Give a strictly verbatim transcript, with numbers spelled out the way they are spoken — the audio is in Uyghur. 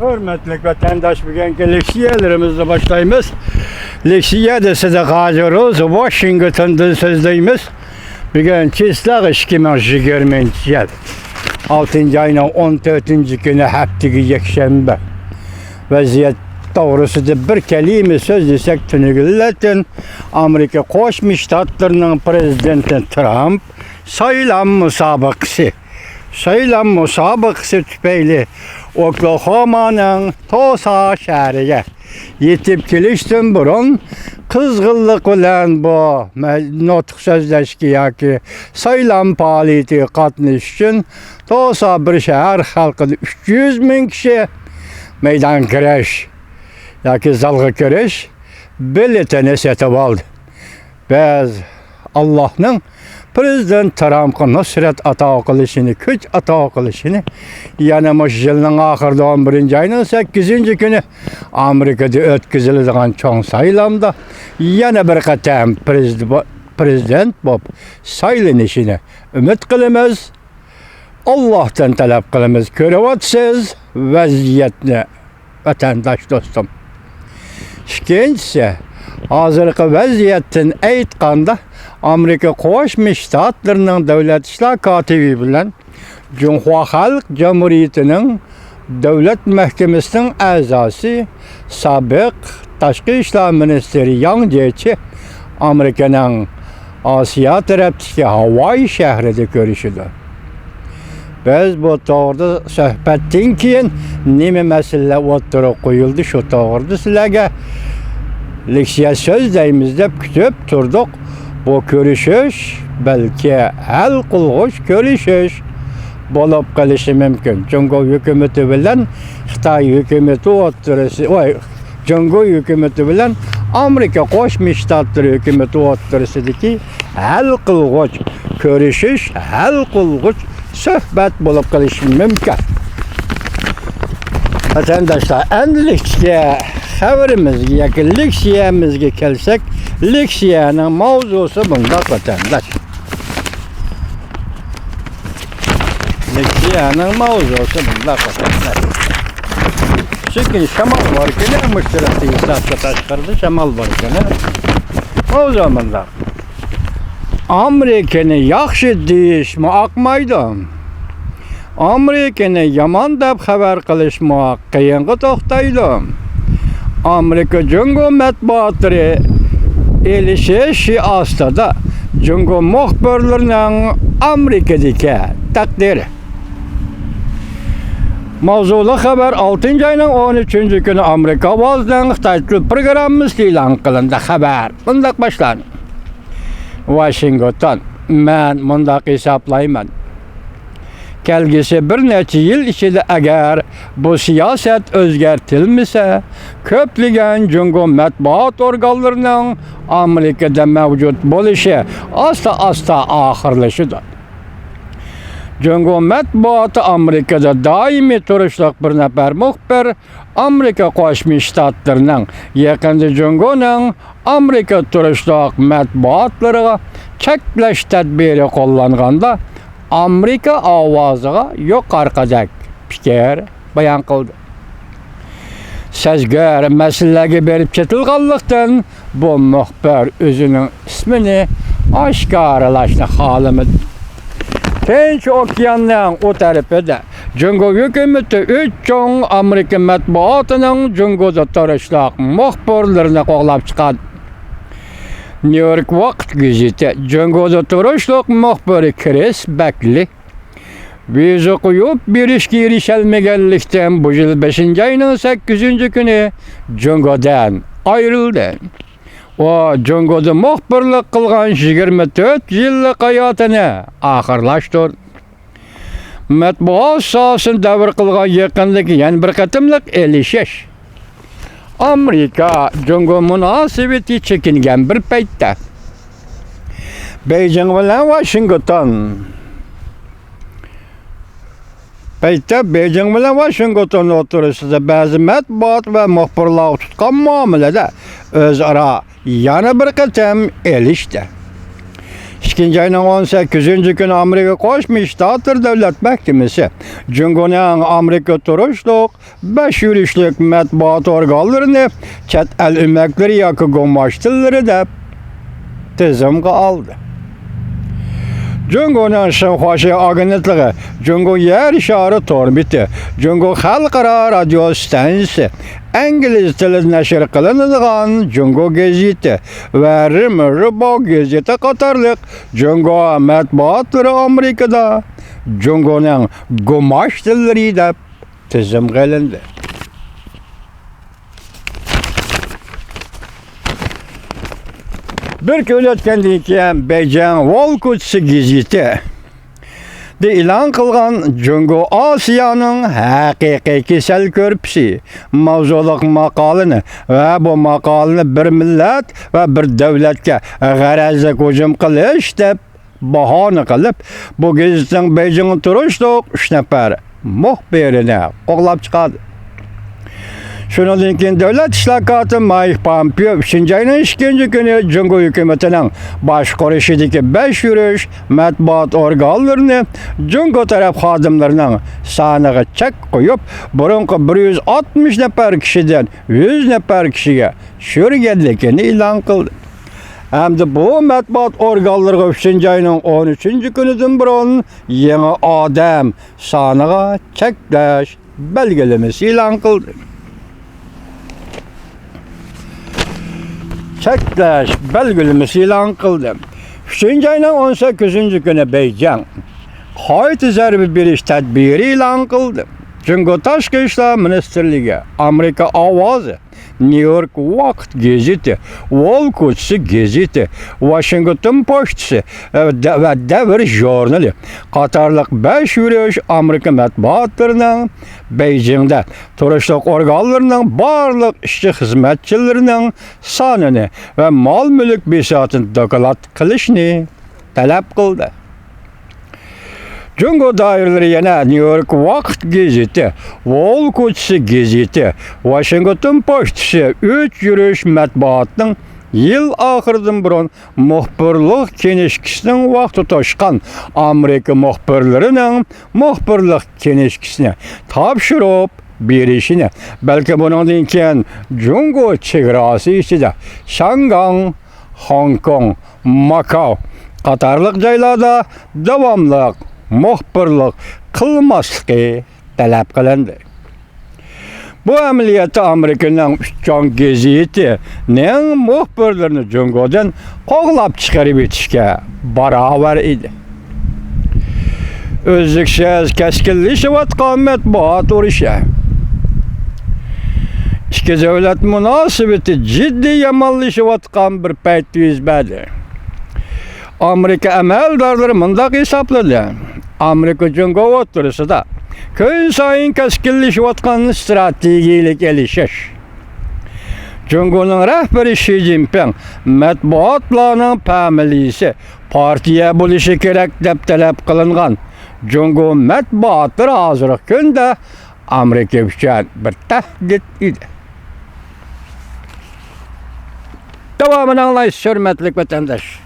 ھۆرمەتلىك ۋەتەنداش، بۈگۈنكى لېكسىيەلىرىمىزنى باشلايمىز. لېكسىيەدە سىدىق ھاجى روز ۋاشىنگتوندىن سۆزلەيمىز. بۈگۈن چىسلاغ ئىككى مىڭ يىگىرمىنچى يىل، ئالتىنچى ئاينىڭ ئون تۆتىنچى كۈنى، ھەپتىگە يەكشەنبە. ۋەزىيەت توغرىسىدا بىر كەلىمە سۆزلىسەك، تۈنۈگۈن لاتىن ئامېرىكا قوشما شتاتلىرىنىڭ پرېزىدېنتى ترامپ سايلام مۇسابىقىسى، سايلام مۇسابىقىسى تۈپەيلى ئوكلاھومانىڭ توسا شەھىرىگە يېتىپ كېلىشتىن بۇرۇن، قىزغىنلىق بىلەن بۇ مە-، نۇتۇق سۆزلەشكە ياكى سايلام پائالىيىتىگە قاتنىشىش ئۈچۈن توسا بىر شەھەر خەلقىدىن ئۈچ يۈز مىڭ كىشى مەيدانغا كىرىش ياكى زالغا كىرىش بېلىتىنى سېتىۋالدى. بىز ئاللاھنىڭ پرېزىدېنت ترامپقا نۇسرەت ئاتا قىلىشىنى، كۈچ ئاتا قىلىشىنى، يەنە مۇشۇ يىلنىڭ ئاخىرىدا، ئون بىرىنچى ئاينىڭ سەككىزىنچى كۈنى ئامېرىكىدا ئۆتكۈزۈلىدىغان چوڭ سايلامدا يەنە بىر قېتىم پرېزىد-، پرېزىدېنت بولۇپ سايلىنىشىنى ئۈمىد قىلىمىز. ئاللاھتىن تەلەپ قىلىمىز. كۆرۈۋاتىسىز ۋەزىيەتنى، ۋەتەنداش دوستۇم. ئىككىنچىسى، ھازىرقى ۋەزىيەتتىن ئېيتقاندا، ئامېرىكا قوشما شتاتلىرىنىڭ دۆلەت ئىشلار كاتىپى بىلەن جۇڭخۇا خەلق جۇمھۇرىيىتىنىڭ دۆلەت مەھكىمىسىنىڭ ئەزاسى، سابىق تاشقى ئىشلار مىنىستىرى ياڭ جيېچى ئامېرىكىنىڭ ئاسىيا تەرەپتىكى ھاۋاي شەھىرىدە كۆرۈشىدۇ. بىز بۇ توغرىدا سۆھبەتتىن كېيىن نېمە مەسىلىلەر ئوتتۇرىغا قويۇلدى، شۇ توغرىدا سىلەرگە لېكسىيە سۆزلەيمىز دەپ كۈتۈپ تۇردۇق. بۇ كۆرۈشۈش بەلكى ھەل قىلغۇچ كۆرۈشۈش بولۇپ قېلىشى مۇمكىن. جۇڭگو ھۆكۈمىتى بىلەن خىتاي ھۆكۈمىتى ئوتتۇرىسى، ۋاي، جۇڭگو ھۆكۈمىتى بىلەن ئامېرىكا قوشما شتاتلىرى ھۆكۈمىتى ئوتتۇرىسىدىكى ھەل قىلغۇچ كۆرۈشۈش، ھەل قىلغۇچ سۆھبەت بولۇپ قېلىشى مۇمكىن. ۋەتەنداشلار، ئەمدىلىكتىكى خەۋىرىمىزگە ياكى لېكسىيەمىزگە كەلسەك، لېكسىيەنىڭ ماۋزۇسى مۇنداق، ۋەتەنداش. لېكسىيەنىڭ ماۋزۇسى مۇنداق، ۋەتەنداش. چۈنكى شامال باركىنى، مۇشۇ تەرەپتە ھېسابتا تاشقىرىدا شامال باركىنى. ماۋزۇ مۇنداق. ئامېرىكىنى ياخشى دېيىشمۇ ئاقمايدۇ. ئامېرىكىنى يامان دەپ خەۋەر قىلىشمۇ قىيىنغا توختايدۇ. ئامېرىكا جۇڭگو مەتبۇئاتلىرى ئېلىشىشى ئاستىدا جۇڭگو مۇخبىرلىرىنىڭ ئامېرىكىدىكى تەقدىرى. ماۋزۇلۇق خەۋەر ئالتىنچى ئاينىڭ ئون ئۈچىنچى كۈنى ئامېرىكا ئاۋازىنىڭ خىتاي تىل پروگراممىسىدا ئېلان قىلىندى. خەۋەر مۇنداق باشلاندى. ۋاشىنگتون، مەن مۇنداق ھېسابلايمەن. كەلگۈسى بىر نەچچە يىل ئىچىدە ئەگەر بۇ سىياسەت ئۆزگەرتىلمىسە، كۆپلىگەن جۇڭگو مەتبۇئات ئورگانلىرىنىڭ ئامېرىكىدا مەۋجۇت بولۇشى ئاستا-ئاستا ئاخىرلىشىدۇ. جۇڭگو مەتبۇئاتى ئامېرىكىدا دائىمىي تۇرۇشلۇق بىر نەپەر مۇخبىر ئامېرىكا قوشما شتاتلىرىنىڭ يېقىندا جۇڭگونىڭ ئامېرىكا تۇرۇشلۇق مەتبۇئاتلىرىغا چەكلەش تەدبىرى قوللانغاندا، ئامېرىكا ئاۋازىغا يۇقىرىقىدەك پىكىر بايان قىلدى. سەزگۈر مەسىلىلەرگە بېرىپ چېتىلغانلىقتىن، بۇ مۇخبىر ئۆزىنىڭ ئىسمىنى ئاشكارىلاشنى خالىمىدى. تىنچ ئوكياننىڭ ئۇ تەرىپىدە جۇڭگو ھۆكۈمىتى ئۈچ چوڭ ئامېرىكا مەتبۇئاتىنىڭ جۇڭگودا تۇرۇشلۇق مۇخبىرلىرىنى قوغلاپ چىققان. نيۇ يورك ۋاقىت گېزىتى جۇڭگودا تۇرۇشلۇق مۇخبىرى كرىس بەكلى ۋىزا قويۇپ بېرىشكە ئېرىشەلمىگەنلىكتىن، بۇ يىل بەشىنچى ئاينىڭ سەككىزىنچى كۈنى جۇڭگودىن ئايرىلدى. ئۇ جۇڭگودا مۇخبىرلىق قىلغان يىگىرمە تۆت يىللىق ھاياتىنى ئاخىرلاشتۇردى. مەتبۇئات ساھەسىنى دەۋر قىلغان يېقىندىكى يەنە بىر قېتىملىق ئېلىشىش ئامېرىكا جۇڭگو مۇناسىۋىتى چېكىنگەن بىر پەيتتە، بېيجىڭ بىلەن ۋاشىنگتون پەيتتە بېيجىڭ بىلەن ۋاشىنگتون ئوتتۇرىسىدا بەزى مەتبۇئات ۋە مۇخبىرلارغا تۇتقان مۇئامىلىدە ئۆزئارا يەنە بىر قېتىم ئېلىشتى. ئىككىنچى ئاينىڭ ئون سەككىزىنچى كۈنى ئامېرىكا قوشما شتاتلىرى دۆلەت مەھكىمىسى جۇڭگونىڭ ئامېرىكا تۇرۇشلۇق بەش يۈرۈشلۈك مەتبۇئات ئورگانلىرىنى چەت ئەل ئۆمەكلىرى ياكى گۇماشتىلىرى دەپ تىزىمغا ئالدى. جۇڭگونىڭ شىنخۇاشى ئاگېنتلىقى، جۇڭگو يەر شارى تور بېتى، جۇڭگو خەلقئارا رادىيو ستانسىسى، ئىنگلىز تىلىدا نەشر قىلىنىدىغان جۇڭگو گېزىتى ۋە رىم رىباۋ گېزىتى قاتارلىق جۇڭگو مەتبۇئاتلىرى ئامېرىكىدا جۇڭگونىڭ گۇماشتىلىرى دەپ تىزىمغا ئېلىندى. بىر كۈن ئۆتكەندىن كېيىن، بېيجىڭ ۋول كوچىسى گېزىتى دە ئېلان قىلغان جۇڭگو ئاسىيانىڭ ھەقىقىي كېسەل كۆرپىسى ماۋزۇلۇق ماقالىنى ۋە بۇ ماقالىنى بىر مىللەت ۋە بىر دۆلەتكە غەرەزلىك ھۇجۇم قىلىش دەپ باھانە قىلىپ، بۇ گېزىتنىڭ بېيجىڭدا تۇرۇشلۇق ئۈچ نەپەر مۇخبىرىنى قوغلاپ چىقاردى. شۇنىڭدىن كېيىن دۆلەت ئىشلار كاتىپى مايك پامپېئو ئۈچىنچى ئاينىڭ ئىككىنچى كۈنى جۇڭگو ھۆكۈمىتىنىڭ باشقۇرۇشىدىكى بەش يۈرۈش مەتبۇئات ئورگانلىرىنى جۇڭگو تەرەپ خادىملىرىنىڭ سانىغا چەك قويۇپ، بۇرۇنقى بىر يۈز ئاتمىش نەپەر كىشىدىن يۈز نەپەر كىشىگە چۈشۈرگەنلىكىنى ئېلان قىلدى. ھەمدە بۇ مەتبۇئات ئورگانلىرىغا ئۈچىنچى ئاينىڭ ئون ئۈچىنچى كۈنىدىن بۇرۇن يېڭى ئادەم سانىغا چەكلەش بەلگىلىمىسى ئېلان قىلدى. چەكلەش بەلگىلىمىسى ئېلان قىلدى. ئۈچىنچى ئاينىڭ ئون سەككىزىنچى كۈنى بېيجىڭ قايتا زەربە بېرىش تەدبىرى ئېلان قىلدى. جۇڭگو تاشقى ئىشلار مىنىستىرلىكى، ئامېرىكا ئاۋازى، نيۇ يورك ۋاقىت گېزىتى، ۋول كوچىسى گېزىتى، ۋاشىنگتون پوچتىسى، ئە، دە-، ۋە دەۋر ژۇرنىلى قاتارلىق بەش يۈرۈش ئامېرىكا مەتبۇئاتلىرىنىڭ بېيجىڭدە تۇرۇشلۇق ئورگانلىرىنىڭ بارلىق ئىشچى خىزمەتچىلىرىنىڭ سانىنى ۋە مال مۈلۈك بېسىۋاتىنى دوكلات قىلىشنى تەلەپ قىلدى. جۇڭگو دائىرىلىرى يەنە نيۇ يورك ۋاقىت گېزىتى، ۋول كوچىسى گېزىتى، ۋاشىنگتون پوچتىسى ئۈچ يۈرۈش مەتبۇئاتنىڭ يىل ئاخىرىدىن بۇرۇن مۇخبىرلىق كىنىشكىسىنىڭ ۋاقتى توشقان ئامېرىكا مۇخبىرلىرىنىڭ مۇخبىرلىق كىنىشكىسىنى تاپشۇرۇپ بېرىشىنى، بەلكى بۇنىڭدىن كېيىن جۇڭگو چېگراسى ئىچىدە شياڭگاڭ، خوڭكوڭ، ماكاۋ قاتارلىق جايلاردا داۋاملىق مۇخبىرلىق قىلماسلىقى تەلەپ قىلىندى. بۇ ئەمەلىيەتتە ئامېرىكىنىڭ ئۈچ چوڭ گېزىتىنىڭ مۇخبىرلىرىنى جۇڭگودىن قوغلاپ چىقىرىۋېتىشكە باراۋەر ئىدى. ئۈزلۈكسىز كەسكىنلىشىۋاتقان مەتبۇئات ئۇرۇشى ئىككى دۆلەت مۇناسىۋىتى جىددىي يامانلىشىۋاتقان بىر پەيتتە يۈز بەردى. ئامېرىكا ئەمەلدارلىرى مۇنداق ھېسابلىدى: ئامېرىكا جۇڭگو ئوتتۇرىسىدا كۈنسايىن كەسكىنلىشىۋاتقان ئىستراتېگىيەلىك ئېلىشىش، جۇڭگونىڭ رەھبىرى شى جىنپىڭ مەتبۇئاتلارنىڭ پەمىلىسى پارتىيە بولۇشى كېرەك دەپ تەلەپ قىلىنغان جۇڭگو مەتبۇئاتلىرى ھازىرقى كۈندە ئامېرىكا ئۈچۈن بىر تەھدىت ئىدى. داۋامىنى ئاڭلايسىز، ھۆرمەتلىك ۋەتەنداش.